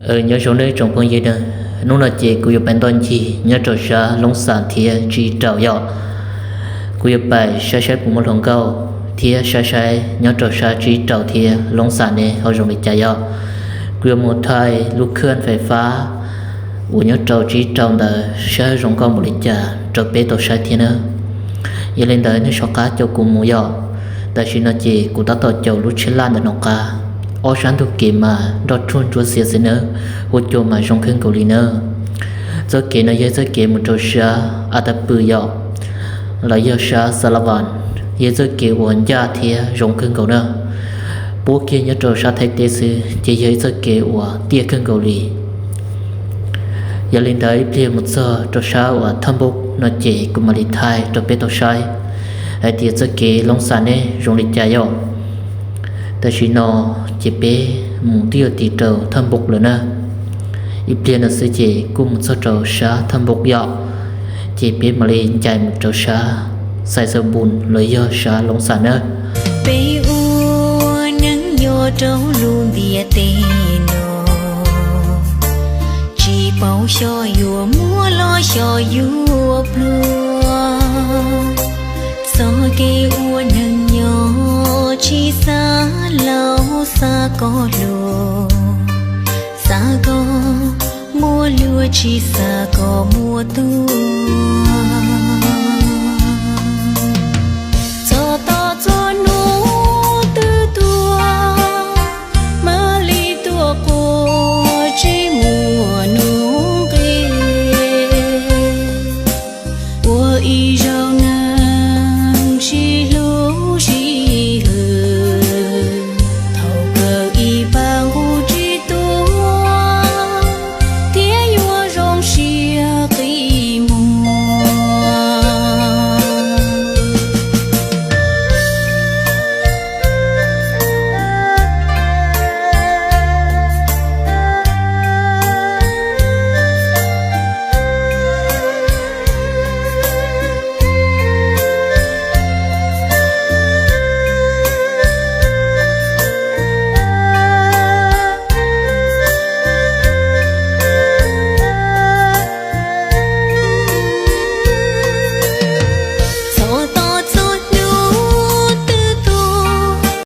Nyob zoo nej tsoom phooj ywg na, hnub no ces kuv yuav pais ntoj ncig nyob rau sab Loob Xam thiab Tsib Raus yom. Kuv yuav pais saib saib puas muaj hluas nkauj thiab saib saib nyob rau sab Tsib Raus thiab Loob Xam ne ho zoo li cas yom. Kuv yuav mus thaij lub khaj fais fab uas nyob rau Tsib Raus ntawd saib zoo nkauj npaum li cas rau peb tau saib thiab na. Yog li ntawd nej soj qab caum kuv mus yom. Tam sim no ces kuv tab tom caum lub tsheb laj ntawm no qab, ob sab ntug kev mas nroj tsuag ntsuav xiav xwb nawb, ua cas mas zoo kawg nkaus li na. Txoj kev no yog txoj kev mus rau sab A Ta Pw yom, los yog sab Xa La Vas, yog txoj kev uas ncaj thiab zoo kawg nkaus na. Puab kiag nyob rau sab Thaib teb xwb ces yog ib txoj kev uas tiaj kawg nkaus li. Yog li ntawd ib pliag mus txog rau sab uas Thaj Npuj no ces kuv mam li thaij rau peb tau saib hais tias txoj kev Loob Xam ne zoo li cas yom. Tam sim no ces peb mus twb yuav tig rau Thaj Npuj lawm na. Ib pliag no xwb ces kuj mus txog rau sab Thaj Npuj yom, ces peb mam li ncaim mus rau sab Xais Xaus Npus los yog sab Loob Xam nawb. Peb ua neej nyob rau lub ntiaj teb no, tsis paub xyov yuav muaj los xyov yuav pluag. Txoj kev ua neej nyob tsis xav laus xav kom hluas, xav kom muaj hluas tsis xav kom muaj tuag.